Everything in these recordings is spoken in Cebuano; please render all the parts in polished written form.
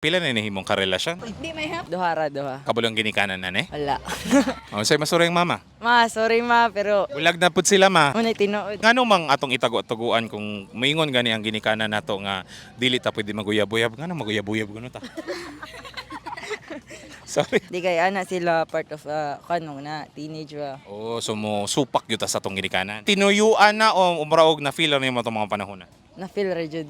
Pila na nahimong karelasyon? Di may hap. Duha ra, duha. Kabulong ginikanan na ni? Wala. Oh, say masureng mama. Ma, sorry ma, pero Bulag na pud sila, ma. muna tinuod. Ngano mang atong itago-taguan kung moingon gani ang ginikanan nato nga dili ta pwede maguyab-uyab, ngano maguyab-uyab kuno ta? Sorry. Di kay ana sila part of kanong na teenage ba. Oh, so mo supak gyud ta sa atong ginikanan. Tinuyuan na o umraog na feel nimo itong mga panahon na? Na feel ra jud.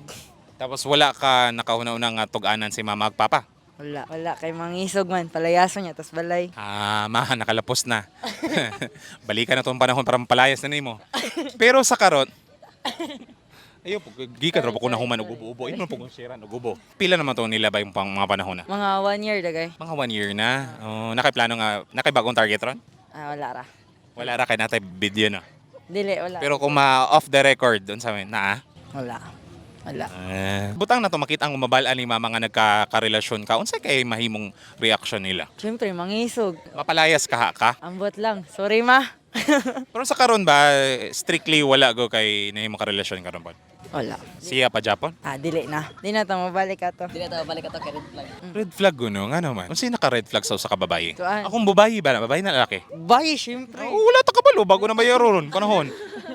Tapos wala ka nakahuna-una nga tug-anan si mama ag papa. Wala. Wala kay mangisog man palayason niya tas balay. Ah, ma, nakalapos na. Balikan na tong panahon para mapalayas na nimo. Pero sa karon, ayo po, gikan ra po ko nahuman og ubo-ubo. Imo po kong share og ubo. Pila naman to nila ba yung pang mga panahon na? Mga one year dagay. Mga one year na. Oh, nakay plano nga, nakay bagong target ron? Ah, wala ra. Wala ra kay natay video na. Dili, wala. Pero kung ma off the record doon sa amin, naa. Wala. Wala. Ah. Butang na to makita ang umabal ni mama nga nagkakarelasyon ka. Unsay kay mahimong reaction nila? Siyempre, mangisog. Mapalayas ka ha ka? Ambot lang. Sorry ma. Pero sa karon ba strictly wala go kay nahimo karelasyon karon ba? Wala. Siya pa Japon? Ah, dili na. Di na ta mabalik ato. Di na tayo balik ato kay red flag. Red flag guno nga naman. Unsay naka red flag sa usa ka babae? Tuan. Akong babae ba na? Babae na lalaki? Bye, siyempre. Oh, wala ta kabalo bago na bayaro ron panahon.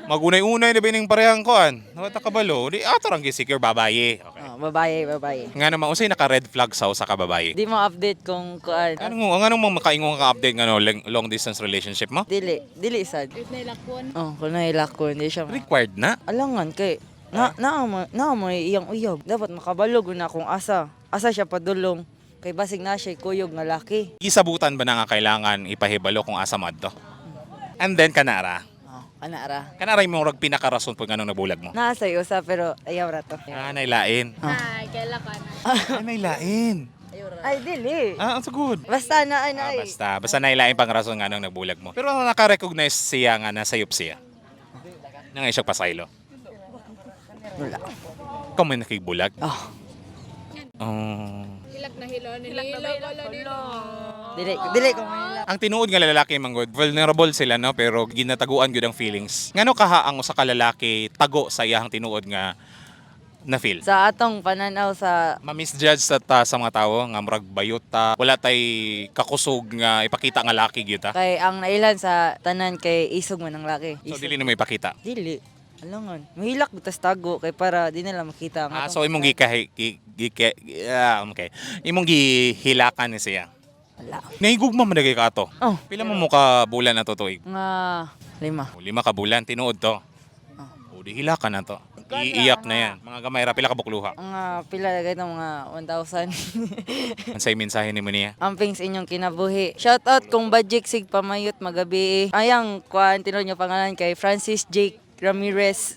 Magunay-unay na ba ning parehang koan? Wala ta kabalo. Di ato rang gi-secure babae. Okay. Oh, babae, babae. Nga naman unsay naka red flag sa usa ka babae? Di mo update kung kuan. Anong anong mga makaingon ka update nga no, long, long distance relationship mo? Dili, dili sad. If nailakon. Oh, kung nahilakon, di siya. Required na. Alangan kay na na mo na mo iyang uyab. Dapat makabalog na kung asa. Asa siya padulong. Kay basig na siya kuyog nga laki. Gisabutan ba na nga kailangan ipahibalo kung asa mo adto? And then kanara. Oh, kana ra. Kanara yung murag pinakarason pag anong nabulag mo. Naa sa usa pero ayaw ra to. Ah, nailain. Ay, kaila ka na. Ah, nailain. Ay dili. Ah, ang good. Basta na Ah, ay. basta. Basta nailain pang rason nga nung nabulag mo. Pero naka-recognize siya nga nasayop siya. Nang siya pasaylo. Wala. Ikaw may nakibulag? Oh, Oh. Hilak na hilo. Nililo ko lang nilo. Dili dili ko mahila. Ang tinuod nga lalaki manggod, vulnerable sila no, pero ginataguan gyud ang feelings. Ngano kaha ang usa ka lalaki tago sa iyahang tinuod nga na feel? Sa atong pananaw sa Ma-misjudge sa ta sa mga tawo nga murag bayot ta, wala tay kakusog nga ipakita nga laki gyud ta. Kay ang nailan sa tanan kay isog man ang laki. So Isog. dili nimo ipakita. Dili. Alangan. Mahilak tas tago kay para di nila makita ang Ah, atong so imong gikahi gi, gi, ah, okay. Imong gihilakan ni siya. Wala. Nahigugma man dagay ka ato. Oh, Pila mo mo ka bulan na to tuig? mga 5. O, 5 ka bulan tinuod to. Oh. O di hilakan na to. Iiyak na yan. Mga gamay ra pila ka bukluha. Mga pila lagay ng mga 1,000. Unsay mensahe nimo niya? Amping sa inyong kinabuhi. Shout out kung Bajik sig pamayot magabi. Ayang kuan tinuod niyo pangalan kay Francis Jake Ramirez.